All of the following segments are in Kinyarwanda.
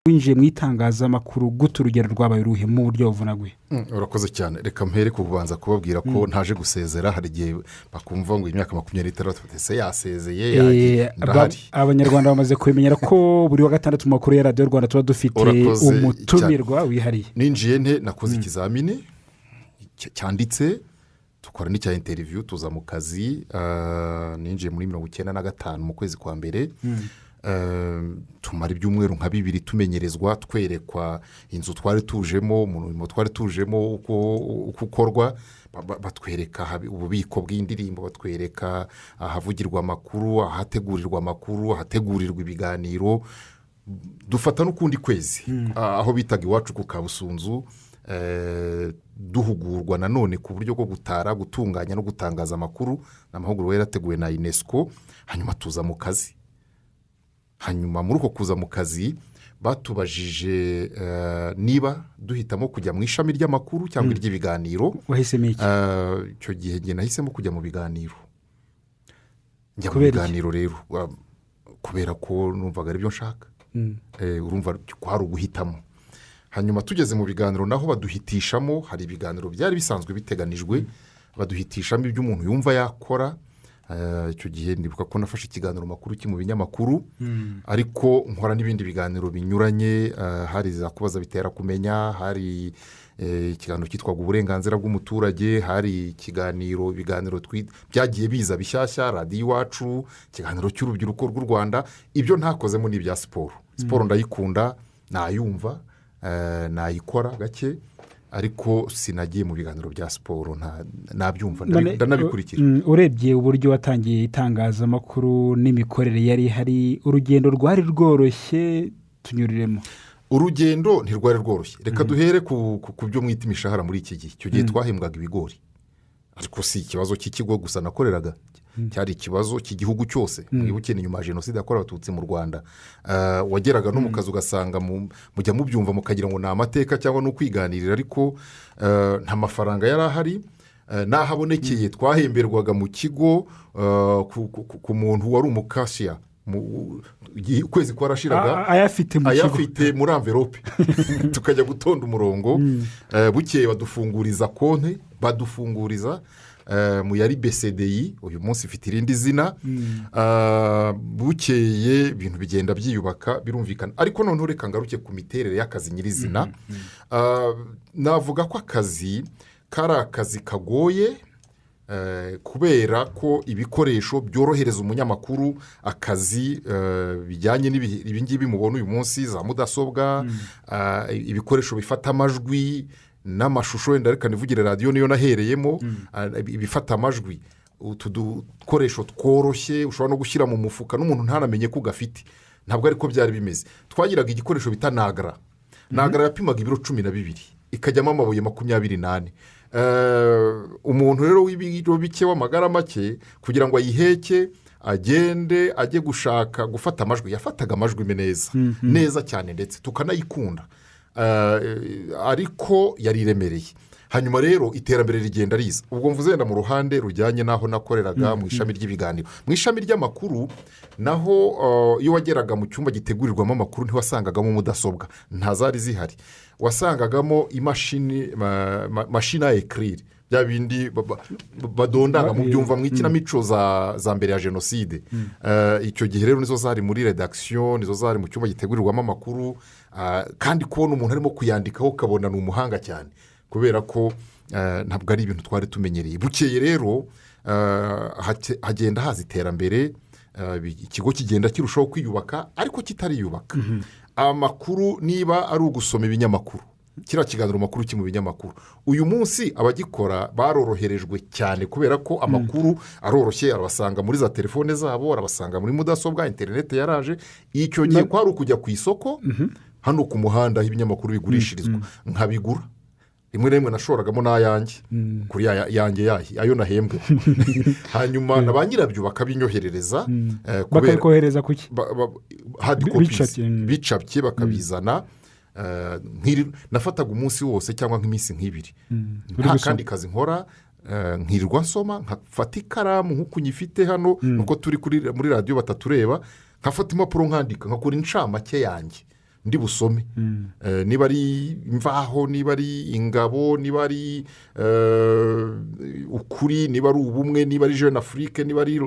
Winjiye mu itangazamakuru gute? Urugero rwabaye uruhe mu buryo buvunaguye? Urakoze cyane. Reka mpere ku kubanza kubabwira ko ntaje gusezera. Hari igihe bakumva ngo imyaka 26, ese yasezeye? Yagiye? Ndahari. Abanyarwanda bamaze kubimenyera ko buri wa gatandatu mu makuru ya Radiyo Rwanda tuba dufite Urakoze. umutumirwa wihariye. Ninjiye nte? Nakoze ikizamini cyanditse, dukora n'icya interview, tuza mu kazi. Ninjiye muri 95 mu kwezi kwa mbere. Tumara ibyumweru nka 2 tumenyerezwa, twerekwa inzu twari tujemo, umurimo twari tujemo uko ukorwa. Batwereka ububiko bw'indirimbo, batwereka ahavugirwa amakuru, ahategurirwa amakuru, ahategurirwa ibiganiro. Dufata n'ukundi kwezi aho bitaga iwacu ku Kabusunzu, duhugurwa nanone ku buryo bwo gutara, gutunganya no gutangaza amakuru. Ni amahugurwa yari yarateguwe na UNESCO. Hanyuma tuza mu kazi. Hanyuma muri uko kuza mu kazi batubajije niba duhitamo kujya mu ishami ry'amakuru cyangwa iry'ibiganiro. Wahisemo iki? Icyo gihe njye nahisemo kujya mu biganiro. Njya mu Kubera iki? biganiro rero, kubera ko numvaga aribyo nshaka. Urumva kwari uguhitamo. Hanyuma tugeze mu biganiro naho baduhitishamo, hari ibiganiro byari bisanzwe biteganijwe, baduhitishamo ibyo umuntu yumva yakora. Icyo gihe ndibuka ko nafashe ikiganiro makuru ki mu binyamakuru, ariko nkora n'ibindi biganiro binyuranye. Hari za Kubaza Bitera Kumenya, hari ikiganiro cyitwaga Uburenganzira bw'Umuturage, hari ikiganiro, ibiganiro byagiye biza bishyashya, Radiyo Iwacu, ikiganiro cy'urubyiruko rw'u Rwanda. Ibyo ntakozemo ni ibya siporo. Siporo ndayikunda, nayumva, nayikora gake, ariko sinagiye mu biganiro bya siporo. Nabyumva, ndanabikurikira. Urebye uburyo watangiye itangazamakuru n'imikorere yari ihari, urugendo rwari rworoshye? Tunyuriremo. Urugendo ntirwari rworoshye. Reka duhere ku byo mwita imishahara muri iki gihe. Icyo gihe twahembwaga ibigori, ariko si ikibazo cy'ikigo gusa nakoreraga, cyari ikibazo cy'igihugu cyose. Mwibuke ni nyuma ya Jenoside yakorewe Abatutsi mu Rwanda. Wageraga no mu kazi ugasanga mujya mubyumva mukagira ngo ni amateka cyangwa ni ukwiganirira, ariko nta mafaranga yari ahari. N'aho abonekeye twahemberwaga mu kigo, ku muntu wari umukashiya, ukwezi kwarashiraga Ayafite mu kigo. Ayafite muri enveloppe, tukajya gutonda umurongo. Bukeye badufunguriza konti, badufunguriza mu yari BCDI, uyu munsi ifite irindi zina. Bukeye ibintu bigenda byiyubaka, birumvikana. Ariko noneho reka ngaruke ku miterere y'akazi nyirizina. Navuga ko akazi kari akazi kagoye, kubera ko ibikoresho byorohereza umunyamakuru akazi bijyanye n'ibihe ibi ngibi mubona uyu munsi, za mudasobwa, ibikoresho bifata amajwi n'amashusho, wenda reka nivugire radiyo niyo nahereyemo, ibifata amajwi, utu dukoresho tworoshye ushobora no gushyira mu mufuka n'umuntu ntanamenye ko ugafite, ntabwo ariko byari bimeze. Twagiraga igikoresho bita Nagra. Nagra yapimaga ibiro 12, ikajyamo amabuye 24. Umuntu rero w'ibiro bike, w'amagara make, kugira ngo ayiheke agende ajye gushaka gufata amajwi, yafataga amajwi neza neza cyane, ndetse tukanayikunda. Ariko yari iremereye. Hanyuma rero iterambere rigenda riza. Ubwo mvuze wenda mu ruhande rujyanye n'aho nakoreraga mu ishami ry'ibiganiro. Mu ishami ry'amakuru naho, iyo wageraga mu cyumba gitegurirwamo amakuru ntiwasangagamo mudasobwa, ntazari zihari. Wasangagamo imashini, machine à écrire, bya bindi badondaga mu byumva mu ikinamico za mbere ya Jenoside. Icyo gihe rero nizo zari muri rédaction, nizo zari mu cyumba gitegurirwamo amakuru. Kandi kubona umuntu arimo kuyandikaho ukabona ni umuhanga cyane, kubera ko ntabwo ari ibintu twari tumenyereye. Bukeye rero hagenda haza iterambere, ikigo kigenda kirushaho kwiyubaka ariko kitariyubaka. Amakuru, niba ari ugusoma ibinyamakuru, kiriya kiganiro makuru ki mu binyamakuru, uyu munsi abagikora baroroherejwe cyane, kubera ko amakuru aroroshye, arabasanga muri za telefone zabo, arabasanga muri mudasobwa, interineti yaraje. Icyo gihe kwari ukujya ku isoko hano ku muhanda aho ibinyamakuru bigurishirizwa, nkabigura. Rimwe na rimwe nashoragamo n'ayanjye kuri yanjye yahi ayo nahembwe, hanyuma na ba nyirabyo bakabinyoherereza. Bakabikohereza kuki? Hard copies. Bicapye. Bicapye bakabizana. Nafataga umunsi wose cyangwa nk'iminsi nk'ibiri Uri nta gusoma. kandi kazi nkora, nkirirwa nsoma, nkafata ikaramu nk'uku nyifite hano, nuko turi muri radiyo batatureba, nkafata impapuro nkandika, nkakora incamake yanjye. Ndi busome. Niba ari Imvaho, niba ari Ingabo, niba ari Ukuri, niba ari Ubumwe, niba ari Jeune Afrique, niba ari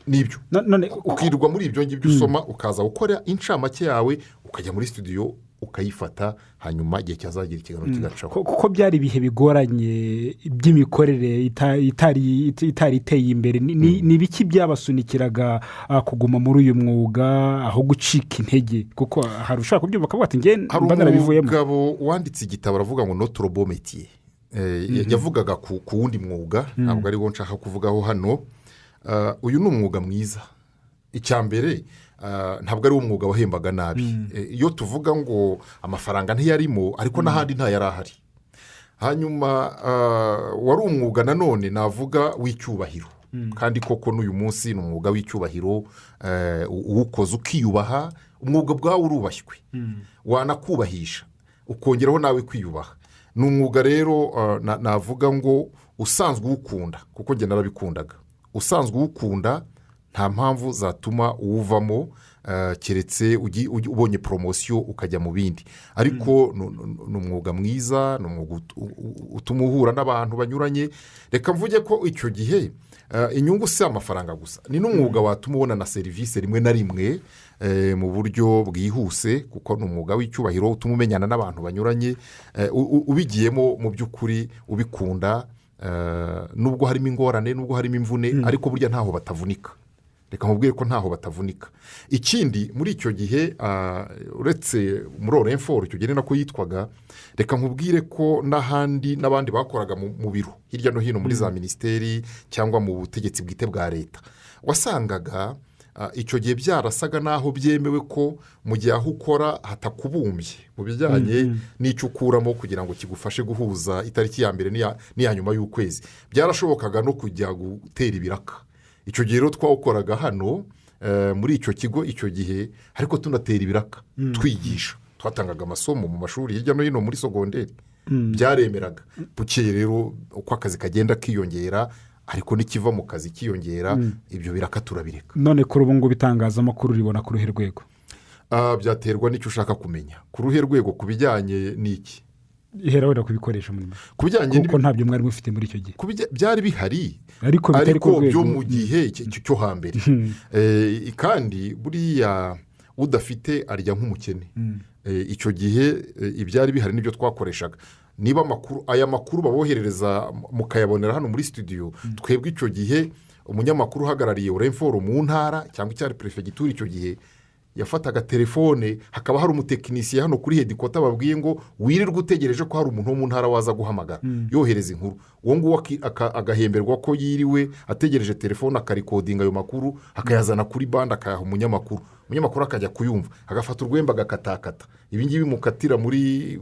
nibyo. None Ukirirwa muri ibyo ngibyo usoma, ukaza gukora incamake yawe, ukajya muri studio ukayifata, hanyuma igihe cyazagira ikiganiro kigacaho. Kuko byari ibihe bigoranye by'imikorere itari iteye imbere, ni ibiki byabasunikiraga kuguma muri uyu mwuga aho gucika intege? Kuko hari ushobora kubyumva akavuga ati: "Nge Hari mba narabivuyemo." umugabo wanditse igitabo, aravuga ngo "Notre beau métier". Yavugaga ku wundi mwuga, ntabwo ari wo nshaka kuvugaho hano. Uyu ni umwuga mwiza. Icya mbere, ntabwo ari wo mwuga wahembaga nabi. Iyo tuvuga ngo amafaranga ntiyarimo, ariko n'ahandi ntayari ahari. Hanyuma wari umwuga nanone navuga w'icyubahiro, kandi koko n'uyu munsi ni umwuga w'icyubahiro. Uwukoze ukiyubaha, umwuga bwawe urubashywe, wanakubahisha, ukongeraho nawe kwiyubaha. Ni umwuga rero navuga ngo usanzwe uwukunda, kuko njye narabikundaga. Usanzwe uwukunda, nta mpamvu zatuma uwuvamo, keretse ubonye promotion ukajya mu bindi. Ariko ni umwuga mwiza, ni umwuga utuma uhura n'abantu banyuranye. Reka mvuge ko icyo gihe inyungu si amafaranga gusa, ni n'umwuga watuma ubona na serivisi rimwe na rimwe mu buryo bwihuse, kuko ni umwuga w'icyubahiro utuma umenyana n'abantu banyuranye. Ubigiyemo mu by'ukuri ubikunda, nubwo harimo ingorane, nubwo harimo imvune, ariko burya ntaho batavunika. Reka nkubwire ko ntaho batavunika. Ikindi, muri icyo gihe, uretse muri Orinfor, icyo gihe ni nako yitwaga, reka nkubwire ko n'ahandi n'abandi bakoraga mu biro hirya no hino muri za minisiteri cyangwa mu butegetsi bwite bwa leta, wasangaga icyo gihe byarasaga n'aho byemewe ko mu gihe aho ukora hatakubumbye mu bijyanye n'icyo ukuramo kugira ngo kigufashe guhuza itariki ya mbere n'iya nyuma y'ukwezi, byarashobokaga no kujya gutera ibiraka. Icyo gihe rero twawukoraga hano muri icyo kigo icyo gihe, ariko tunatera ibiraka twigisha. Twatangaga amasomo mu mashuri hirya no hino muri sogonderi, byaremeraga. Bukeye rero, uko akazi kagenda kiyongera, ariko n'ikiva mu kazi kiyongera, ibyo biraka turabireka. None kuri ubu ngubu itangazamakuru ribona ku ruhe rwego? Byaterwa n'icyo ushaka kumenya. Ku ruhe rwego ku bijyanye n'iki? Ihera wenda ku bikoresho muri make. Ku bijyanye Kuko ntabyo mwari mufite muri icyo gihe. Byari bihari. Ariko bitari ku Ariko rwego byo mu gihe cyo hambere. Kandi buriya udafite arya nk'umukene. Icyo gihe ibyari bihari nibyo twakoreshaga. Niba amakuru, aya makuru baboherereza mukayabonera hano muri studio, twebwe icyo gihe umunyamakuru uhagarariye Orinfor mu ntara cyangwa icyari perefegitura icyo gihe yafataga telefone, hakaba hari umutekinisiye hano kuri headquarter babwiye ngo wirirwe utegereje ko hari umuntu wo mu ntara waza guhamagara yohereza inkuru. Uwo nguwo agahemberwa ko yiriwe ategereje telefone, akarikodinga ayo makuru, akayazana kuri bande, akayaha umunyamakuru. Umunyamakuru akajya kuyumva, agafata urwembe, agakatakata. Ibi ngibi mukatira muri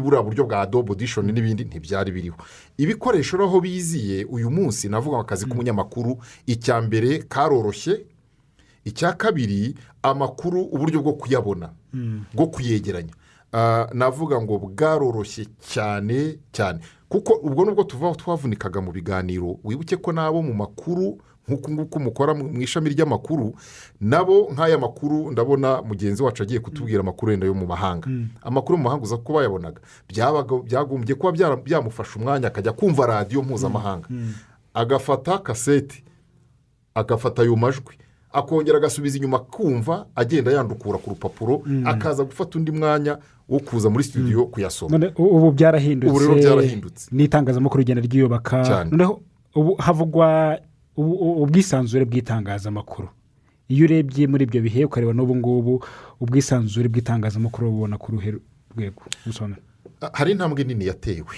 buriya buryo bwa Adobe Audition n'ibindi ntibyari biriho. Ibikoresho rero aho biziye uyu munsi, navuga ngo akazi k'umunyamakuru, icya mbere karoroshye. Icya kabiri, amakuru uburyo bwo kuyabona, bwo kuyegeranya, navuga ngo bwaroroshye cyane cyane, kuko ubwo nubwo tuva twavunikaga mu biganiro, wibuke ko n'abo mu makuru nk'uku nguku mukora mu ishami ry'amakuru, nabo nk'aya makuru ndabona mugenzi wacu agiye kutubwira amakuru wenda yo mu mahanga. Amakuru mu mahanga uza kuba bayabonaga, byagombye kuba byamufasha umwanya akajya kumva radiyo mpuzamahanga, agafata kasete, agafata ayo majwi, akongera agasubiza inyuma kumva, agenda yandukura ku rupapuro, akaza gufata undi mwanya wo kuza muri studio kuyasoma. None ubu byarahindutse. Ubu rero byarahindutse. N'itangazamakuru rigenda ryiyubaka. Cyane. Noneho ubu havugwa ubwisanzure bw'itangazamakuru. Iyo urebye muri ibyo bihe ukareba n'ubu ngubu, ubwisanzure bw'itangazamakuru bubona ku ruhe rwego busobanura? Hari intambwe nini yatewe.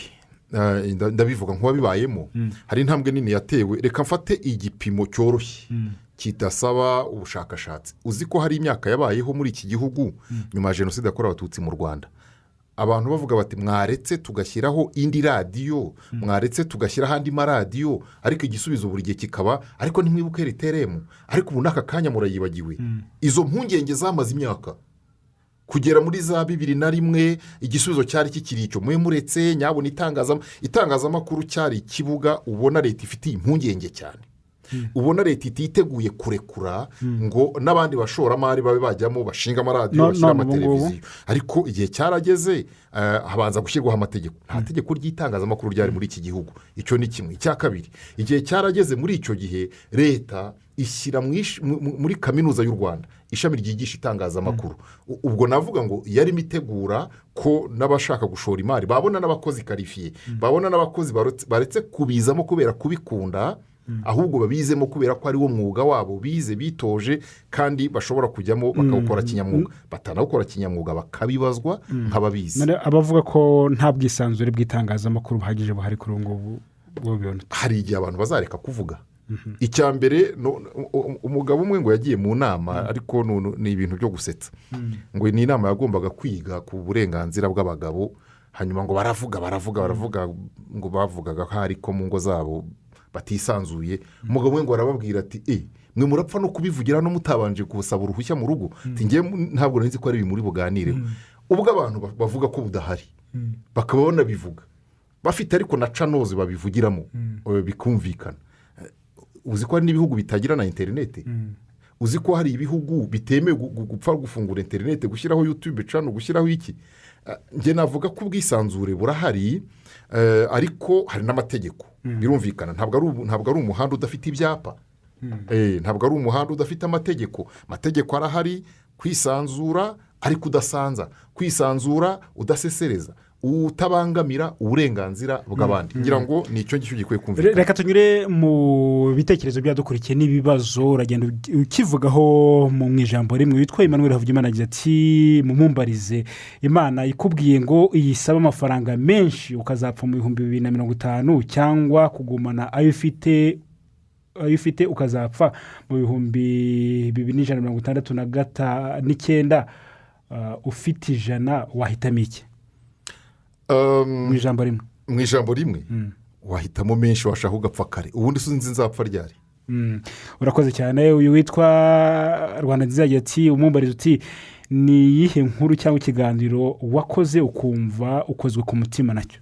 Ndabivuga nk'uwabibayemo, hari intambwe nini yatewe. Reka mfate igipimo cyoroshye kidasaba ubushakashatsi. Uzi ko hari imyaka yabayeho muri iki gihugu nyuma ya jenoside yakorewe Abatutsi mu Rwanda, abantu bavuga bati: "Mwaretse tugashyiraho indi radiyo, mwaretse tugashyiraho andi maradiyo?" Ariko igisubizo buri gihe kikaba: "Ariko ntimwibuke RTLM? Ariko ubu n'aka kanya murayibagiwe?" Izo mpungenge zamaze imyaka kugera muri za 2001, igisubizo cyari kikiri icyo: "Mwe muretse nyabona." Itangazamakuru cyari ikibuga ubona leta ifitiye impungenge cyane. Ubona leta ititeguye kurekura ngo n'abandi bashoramari babe bajyamo, bashinga amaradiyo, bashyira None ubu ngubu? amateleviziyo. Ariko igihe cyarageze, habanza gushyirwaho amategeko. Nta tegeko ry'itangazamakuru ryari muri iki gihugu. Icyo ni kimwe. Icya kabiri, igihe cyarageze muri icyo gihe leta ishyira muri Kaminuza y'u Rwanda ishami ryigisha itangazamakuru. Ubwo navuga ngo yarimo itegura ko n'abashaka gushora imari babona n'abakozi qualifiés, babona n'abakozi baretse kubizamo kubera kubikunda, ahubwo babizemo kubera ko ari wo mwuga wabo bize, bitoje, kandi bashobora kujyamo bakawukora kinyamwuga, batanawukora kinyamwuga bakabibazwa nk'ababizi. None abavuga ko nta bwisanzure bw'itangazamakuru buhagije buhari kuri ubu ngubu bwo bibona? Hari igihe abantu bazareka kuvuga. Icya mbere, umugabo umwe ngo yagiye mu nama, ariko ni ibintu byo gusetsa, ngo ni inama yagombaga kwiga ku burenganzira bw'abagabo. Hanyuma ngo baravuga, baravuga, baravuga, ngo bavugaga ko ariko mu ngo zabo batisanzuye. Umugabo umwe ngo arababwira ati: "E, mwe murapfa no kubivugira no mutabanje gusaba uruhushya mu rugo." Ati: "Ngewe ntabwo nari nzi ko ari ibi muri buganireho." Ubwo abantu bavuga ko budahari, bakaba banabivuga bafite ariko na channels babivugiramo, bikumvikana. Uzi ko hari n'ibihugu bitagira na interineti? Uzi ko hari ibihugu bitemewe gupfa gufungura interineti, gushyiraho YouTube channel, gushyiraho iki? Njye navuga ko ubwisanzure burahari, ariko hari n'amategeko, birumvikana. Ntabwo ari umuhanda udafite ibyapa, ntabwo ari umuhanda udafite amategeko. Amategeko arahari. Kwisanzura ariko udasanza, kwisanzura udasesereza, utabangamira uburenganzira bw'abandi. Ngira ngo ni icyo ngicyo gikwiye kumvikana. Reka tunyure mu bitekerezo byadukurikiye n'ibibazo. Uragenda ukivugaho mu ijambo rimwe. Witwa Emmanuel Havugimana agira ati: "Mumumbarize, Imana ikubwiye ngo iyisaba amafaranga menshi ukazapfa mu 2050, cyangwa kugumana ayo ufite ukazapfa mu 2169 ufite 100, wahitamo iki?" Mu ijambo rimwe. Mu ijambo rimwe, wahitamo menshi, washaka ugapfa kare. Ubundi sinzi nzapfa ryari. Urakoze cyane. Uyu witwa Rwanda Nziza agira ati: "Umumbarize uti ni iyihe nkuru cyangwa ikiganiro wakoze ukumva ukozwe ku mutima nacyo?"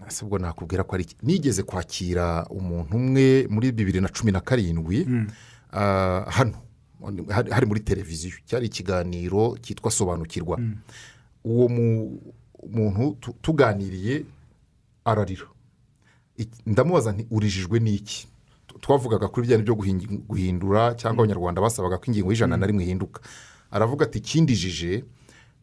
Ese ubwo nakubwira ko ari iki? Nigeze kwakira umuntu umwe muri 2017, hano hari muri televiziyo, cyari ikiganiro cyitwa Sobanukirwa. Uwo muntu tuganiriye ararira. Ndamubaza nti: "Urijijwe n'iki?" Twavugaga kuri bya byo guhindura cyangwa Abanyarwanda basabaga ko ingingo y'101 ihinduka. Aravuga ati: "Ikindijije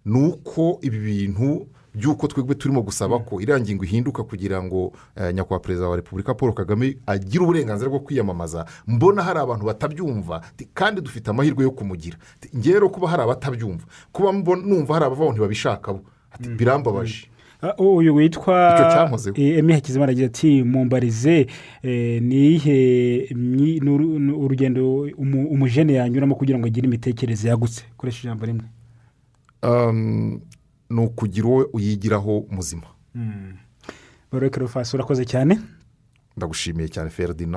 ni uko ibi bintu by'uko twebwe turimo gusaba ko iriya ngingo ihinduka kugira ngo nyakubahwa Perezida wa Repubulika Paul Kagame agire uburenganzira bwo kwiyamamaza, mbona hari abantu batabyumva. Ati, kandi dufite amahirwe yo kumugira. Ati, ngewe rero kuba hari abatabyumva, kuba numva hari abavuga ngo ntibabishaka bo." Ati: "Birambabaje." Uyu witwa Icyo cyankozeho. Emi Hakizimana agira ati: "Mumbarize, ni iyihe ni urugendo umujene yanyuramo kugira ngo agire imitekerereze yagutse?" Koresha ijambo rimwe. Ni ukugira uwo uyigiraho muzima. Barore Kerofasi, urakoze cyane. Ndagushimiye cyane, Ferdinand.